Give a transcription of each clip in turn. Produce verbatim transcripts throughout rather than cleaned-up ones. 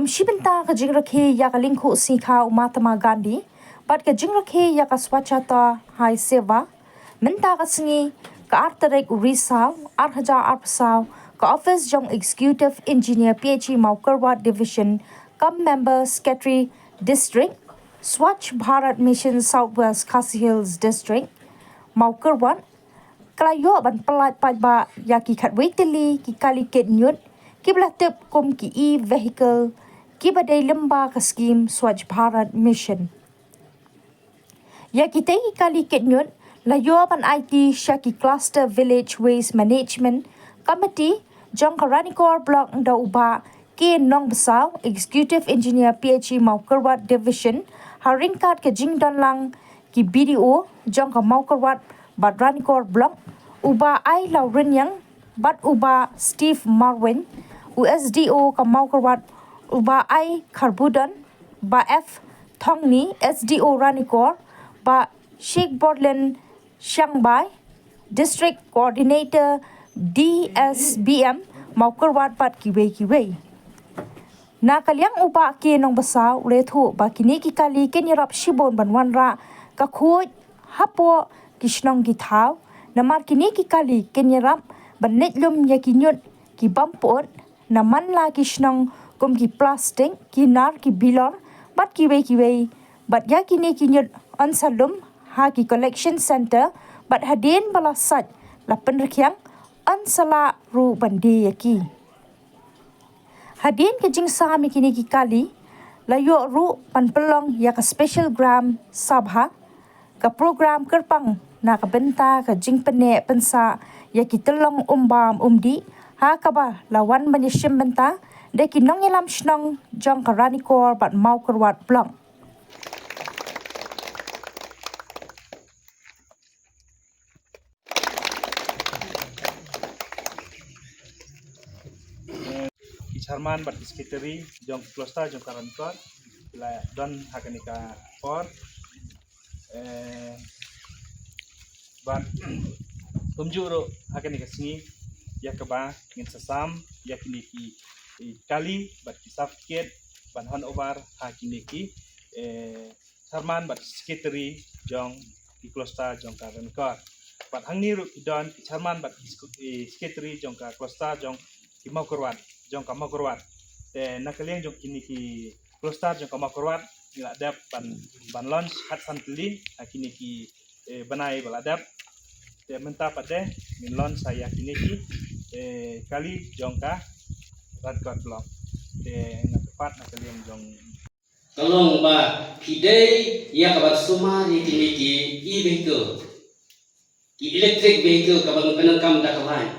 Shi bynta ka jingrakhe ïa ka lyngkhuh sngi kha u Mahatma Gandhi bad ka jingrakhe ïa ka Swachhata Hi Seva, mynta ka sngi ka ar tarik u Risaw ar hajar arphew saw, ka office jong Executive Engineer P H E Mawkyrwat Division, kam Member Secretary District, Swachh Bharat Mission South West Khasi Hills District, Mawkyrwat, ka la ïoh ban pyllait paidbah ïa ki khatwei tylli ki kali kit ñiut kiba la tip kum ki e-vehicle, kiba dei lyngba ka skhim Swachh Bharat Mission. Ïa kitei ki kali kit ñiut la ïoh ban aiti sha ki Cluster Village Waste Management Committee jong ka Ranikor Block da u Bah K Nongbasaw, Executive Engineer P H E Mawkyrwat Division, ha ryngkat ka jingdon lang ki B D O jong ka Mawkyrwat bad Ranikor Block, u Bah I Lawriniang bad u Bah Steve Marwin, u S D O ka Mawkyrwat, u Bah I Kharbudon, Bah F Thongni, S D O Ranikor, Bah Sheikh Borlin Shangbai, District Coordinator D S B M Mawkyrwat bad kiwei kiwei. Na ka liang u Bah K Nongbasaw u la ïathuh ba kine ki kali kin ïarap shibun ban wanrah ka khuid hapoh ki shnong ki thaw, namar kine ki kali kin ïarap ban leit lum ïa ki ñiut ki bym pyut na man la ki shnong kum ki plastik, ki nar, ki bilor bad kiwei kiwei. Bad ïa kine ki ñiut yn sa lum ha ki collection center bad hadien ba la sait la pynrkhiang yn sa lah ruh ban die ïa ki. Hadien ka jingsam ïa kine ki kali la ïoh ruh ban pynlong ïa ka Special Gram Sabha, ka program kyrpang na ka bynta ka jingpynneh pynsah ïa ki tyllong um bam um dih, ha kaba la wan ban ïashim bynta da ki nongïalam shnong jong ka Ranikor bad Mawkyrwat Block. Ki chairman bad ki secretary jong ki cluster jong ka Ranikor la don ha kane ka por. Eh, bad kumjuh ruh ha kane ka sngi ïa kaba ngin sa sam ïa kine ki, ki kali bad ki certificate ban hand over ha kine ki, eh, chairman bad secretary jong ki cluster jong ka Ranikor. Bad hangne ruh ki don ki chairman bad ki sku-, eh, secretary jong ka cluster jong ki Mawkyrwat, jong ka Mawkyrwat. Te na ka liang jong kine ki cluster jong ka Mawkyrwat ngi la dep ban, ban launch khatsan tylli ha kine ki, eh, bnai ba la dep. Te mynta pat de ngin launch sa ïa kine ki, eh, kali jong ka Ranikor Block. Te nga kyrpad na ka liang jong Ka long ba phi dei ïa ka ban sumar ïa kine ki e-vehicle, ki electric vehicle kaba ngi pyndonkam da ka light.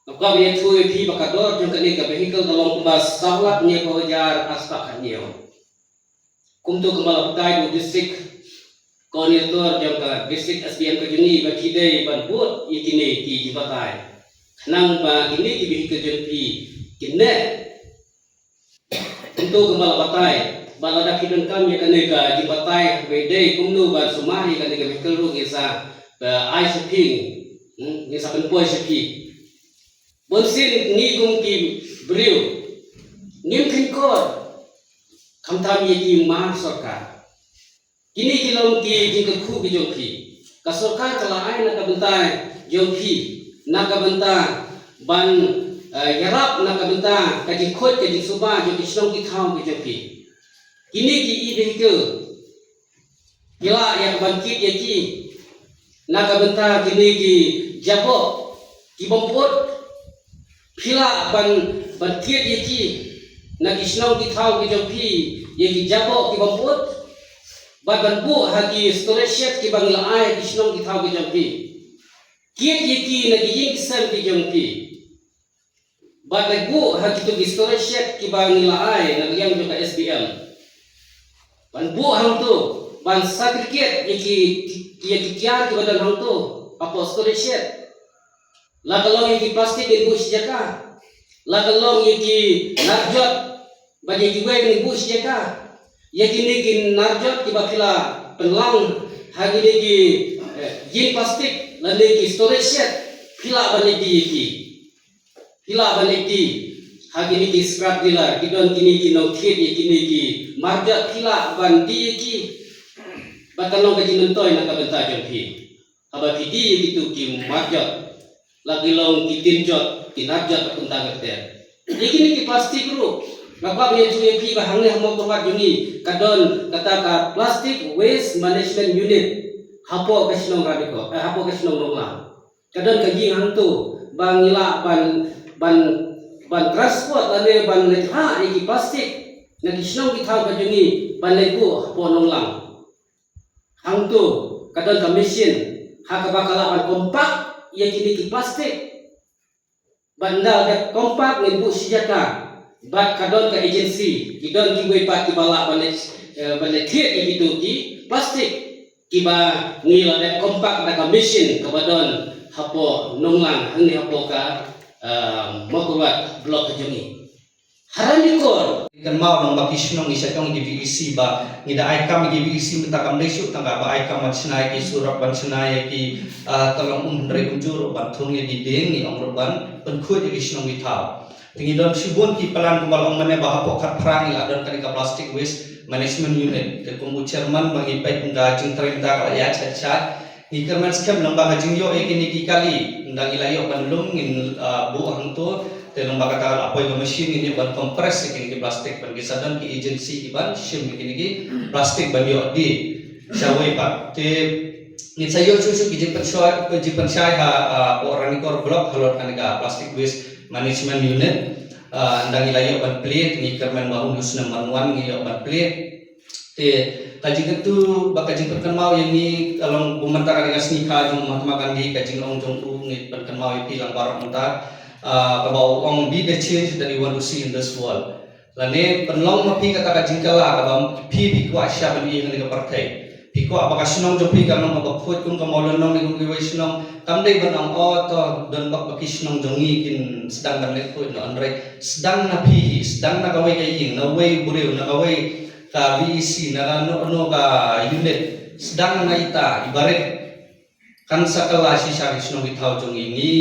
Nga kwah ban ïathuh ïa phi ba ka dor jong kane ka vehicle ka long kumba saw lak hynñiew phew hajar ar spah khatñiew. Kumto kumba la batai da u district coordinator jong ka district S B M ka jong ngi ba phi dei ban bud ïa kine ki jingbatai, khnang ba kine ki vehicle jong phi kin neh. Kumto kumba la batai, ba lada phi donkam ïa kane ka jingbatai, ba dei kumno ban sumar ïa kane ka vehicle ruh ngin sa, eh, ai sha phi, hmm, ngin sa pynpoi sha phi. Bunsien ngi kum ki briew ngim kheiñ kor, khamtam ïa ki mar sorkar. Kine ki long ki jingkyrkhu ki jong phi. Ka sorkar ka la ai na ka bynta jong phi, na ka bynta ban, eh, ïarap na ka bynta ka jingkhuid ka jingsuba jong ki shnong ki thaw ki jong phi. Kine ki e-vehicle, phi lah ïa ka ban kit ïa ki na ka bynta kine ki jaboh ki bym pyut. Phi lah ban, ban kit ïa ki na ki shnong ki thaw ki jong phi, ïa ki jaboh ki bym pyut. Bad ban buh ha ki storage shed kiba ngi la ai ha ki shnong ki thaw ki jong phi. Kit ïa ki na ki ïing ki sem ki jong phi. Bad ban buh ha kito ki storage shed kiba ngi la ai na ka liang jong ka S B M. Ban buh hangto, ban segregate ïa ki, ïa ki tiar kiba don hangto hapoh storage shed. La ka long ïa ki plastik ngin buh shi jaka. La ka long ïa ki narjot bad ïa kiwei ngin buh shi jaka. Ïa kine ki narjot kiba phi la pynlang ha kine ki, eh, ïing plastik lane ki storage shed, phi lah ban leit die ïa ki. Phi lah ban leit die. Ha kine ki scrap dealer, ki don kine ki nongthied ïa kine ki marjot, phi lah ban die ïa ki. Bad kan long ka jingmyntoi na ka bynta jong phi. Haba phi die ïa kito ki marjot, la ki long ki tin jot, ki nar jot, bad kumta ka ter. Ïa kine ki plastik ruh, nga kwah ban ïathuh ïa phi ba hangne ha Mawkyrwat jong ngi ka don kata ka Plastic Waste Management Unit hapoh ka shnong Ranikor, eh, hapoh ka shnong Nonglang. Ka don ka ïing hangto ba ngi lah ban, ban, ban transport lane ban leit hah ïa ki plastik na ki shnong ki thaw ka jong ngi ban leit buh hapoh Nonglang. Hangto ka don ka machine ha kaba ka lah ban compact ïa kine ki plastik. Bad ynda dep compact ngin buh shi jaka. Bad ka don ka agency, ki don kiwei pat kiba lah ban leit, eh, ban leit thied ïa kito ki plastik kiba ngi la dep compact da ka machine kaba don hapoh Nonglang hangne hapoh ka, eh, Mawkyrwat block ka jong ngi. Ha Ranikor. Kynmaw long ba ki shnong ngi shah ong ki V E C ba ngi da ai kam ki V E C mynta kam dei shuh tang kaba ai kam ban shna ïa ki surok, ban shna ïa ki, ah, tyllong um, hynrei kumjuh ruh ban thung ïa ki dieng, ngi ong ruh ban pynkhuid ïa ki shnong ki thaw. Te ngi don shibun ki plan kumba long mynne ba hapoh Khatphra ngi la don kane ka Plastic Waste Management Unit. Te kum u chairman ba ngi peit ka jingtrei mynta ka la ïaid shait shait. Ngi kyrmen skhem lyngba ka jingïoh ïa kine ki kali, ynda ngi la ïoh ban lum ngin, ah, buh hangto, te lyngba kata la poi ka machine ngin ïoh ban compress ïa kine ki plastik, ban ki sa don ki agency ki ban shim ïa kine ki plastik ban ïoh die shawei pat. Te ngin sa ïoh shuh shuh ki jingpynshoi, ki jingpynshai ha, ah, hapoh Ranikor block halor kane ka Plastic Waste Management Unit. Ah, ynda ngi la ïoh ban plie, ngi kyrmen ba hynñiew snem ban wan ngi ïoh ban plie. Te ka jingkyntu bad ka jingpynkynmaw ïa ngi ka long ba mynta ka dei ka sngi kha jong u Mahatma Gandhi, ka jingong jong u ngi pynkynmaw ïa phi lang baroh mynta. Ah, kaba u ong, "Be the change that you want to see in this world." Lane pynlong ma phi kata ka jingkylla kaba phi, phi kwah shisha ban ïohi ha kane ka pyrthei. Phi kwah ba ka shnong jong phi kan long kaba khuid kum ka Mawlynnong ne kum kiwei shnong. Kam dei ban ong, "Oh, to don bok ba ki shnong jong ngi kin sdang ban leh khuid noh." Hynrei sdang na phi hi, sdang na kawei ka ïing, na uwei u briew, na kawei ka V E C, na kano kano ka unit, sdang na ita i barit. Kan sa kylla shisha ki shnong ki thaw jong ngi.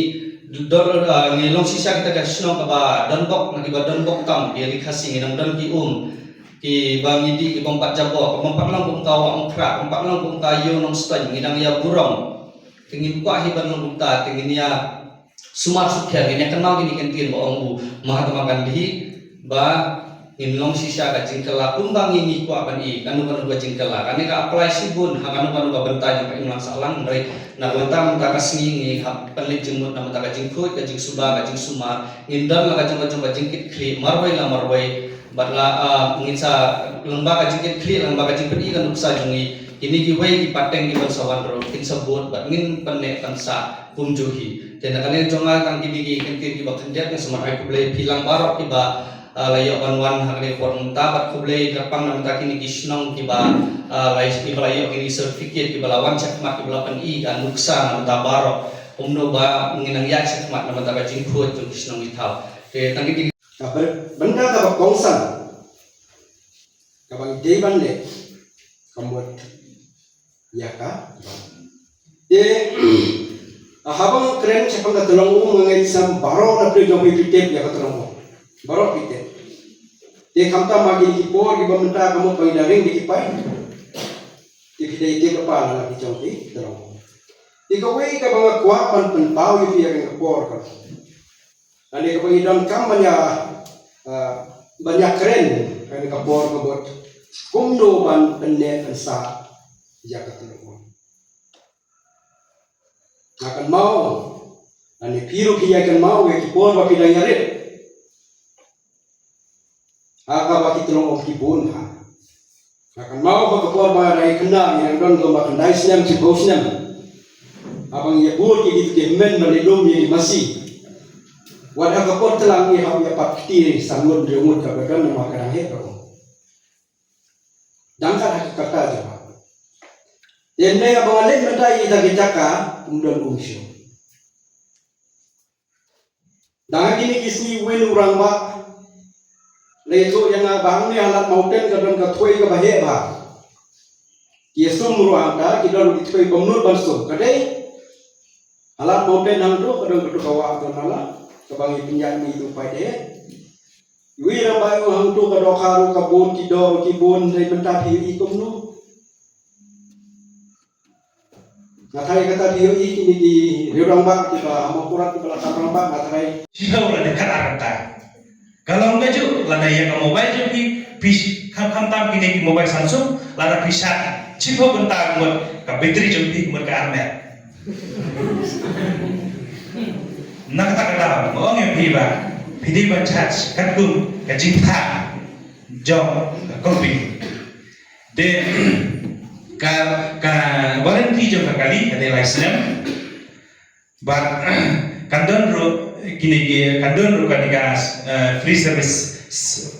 Ngi dor, ah, ngi long shisha kita ka shnong kaba don bok, na kiba don bok tam, ki ri Khasi, ngi dang don ki um, kiba ngi dih, ki bym pat jabor, ki bym pat long kum ka Wah Umkhrah, ki bym pat long kum ka Ïew Nongstoiñ, ngi dang ïa burom. Te ngim kwah hi ban long kumta, te ngin ïa sumar sukher, ngin ïa kynmaw kine ki kyntien ba ong u Mahatma Gandhi, ba ngin long shisha ka jingkylla kumba ngi, ngi kwah ban i, kano kano ka jingkylla. Kane ka apply shibun ha kano kano ka bynta jong ka imlang sahlang, hynrei na ka bynta mynta ka sngi ngi hap pynleit jingmut na bynta ka jingkhuid, ka jingsuba, ka jingsumar, ngin don la ka jong ka jong ka jingkitkhlieh marwei la marwei, bad la, ah, ngin sa lyngba ka jingkitkhlieh, lyngba ka jingpyni ka nuksa jong ngi, kine kiwei ki pateng kiban sa wan ruh kin sa bud bad ngin pynneh pynsah kumjuh hi. Te na ka liang jong nga tang kine ki kyntien kiba khyndiat, nga sngewbha ai khublei phi lang baroh kiba, ah, la ïoh ban wan ha kane ka por mynta, bad khublei kyrpang na bynta kine ki shnong kiba, ah, la, kiba la ïoh kine ki certificate, kiba la wan shakhmat, kiba la pyni ka nuksa na bynta baroh kumno ba ngin nang ïaid shakhmat na bynta ka jingkhuid jong ki shnong ki thaw. Te tang kine ki Ka byn-, bynta kaba kongsan kaba ngi dei ban leh ka mut ïa ka. Te, haba nga kren shaphang ka tyllong um, nga ngeit skhem baroh na pdeng jong phi phi tip ïa ka tyllong um. Baroh phi tip. Te khamtam ha kine ki por kiba mynta ka mut ba ngi da ring da ki paip, te phi dei tip lypa na la ki jong ki tyllong um. Te kawei kaba nga kwah ban pynpaw ïa phi ha kane ka por ka Lane kaba ngi donkam ban ïa, ah, ban ïa kren ha kane ka por ka mut kumno ban pynneh pynsah ïa ka tyllong um. Nga kynmaw, lane phi ruh phi ïa kynmaw ïa ki por ba phi dang ïarit ha kaba ki tyllong um ki bun ha. Nga kynmaw ba ka por ba nga dang ïa khynnah, ngi dang don kumba khyndai snem, shiphew snem. Haba ngi ïa bud ïa kito ki hynmen ban ïa lum ïa ki masi. Wat ha ka por tlang ngi hap ïa pat kti sa ngut hynriew ngut, kaba don namar ka dang heh ka um. Dang kat ha ka kyrta jong nga. Te hynrei haba nga leit mynta ïa kita ki jaka, ym don um shuh. Dang ha kine ki sngi, uwei u rangbah la ïathuh ïa nga ba hangne ha Lad Mountain ka don ka thwei kaba heh bha. Ki ïasum ruh hangta, ki don ki thwei bymnud ban sum. Ka dei ha Lad Mountain hangto ka don kato ka wah Tonala kaba ngi pynïaid mih ïa u paidbah. Iwei i rangbah i ong hangto ka dohkha ruh ka bun, ki dor ruh ki bun, hynrei mynta phi ïohi kumno? Nga tharai kata phi ïohi kine ki riew rangbah kiba ha Mawkyrwat kiba la tam rangbah, nga tharai. Shiphew lane khatar kynta. Ka long kajuh, lada ïa ka mobile jong phi, phi sh-, kham, kham tam kine ki mobile Samsung, lada phi shad shiphew kynta ka mut ka battery jong phi ka mut ka armet. Na kata ka daw, nga ong ïa phi ba phi dei ban charge katkum ka jingthoh jong ka company. Te ka, ka warranty jong ka kali ka dei lai snem. Bad kan don ruh kine ki, kan don ruh kane ka, eh, free service,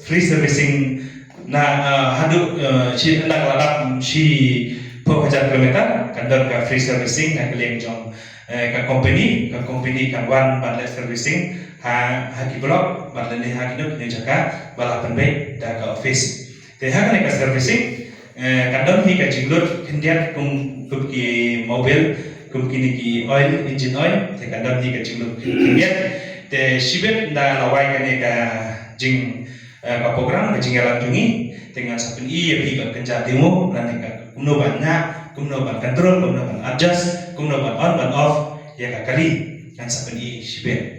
free servicing na, eh, haduh, eh, shi, na ka la dap shiphew hajar kilometer, kan don ka free servicing na ka liang jong, eh, ka company, ka company kan wan ban leh servicing ha, ha ki block bad lane ha kino kino jaka ba la pynbeit da ka office. Te ha kane ka servicing, eh, kan don hi ka jinglut khyndiat kum, kum ki mobil, kum kine ki oil, engine oil, te kan don hi ka jinglut khyndiat. Te shibit ynda la wai kane ka jing, eh, ka program, ka jingïalang jong ngi, te ngan sa pyni ïa phi ka kynja demo, lane ka kumno ban ñiah, kumno ban control, kumno ban adjust, kumno ban on, ban off ïa ka kali, ngan sa pyni shibit.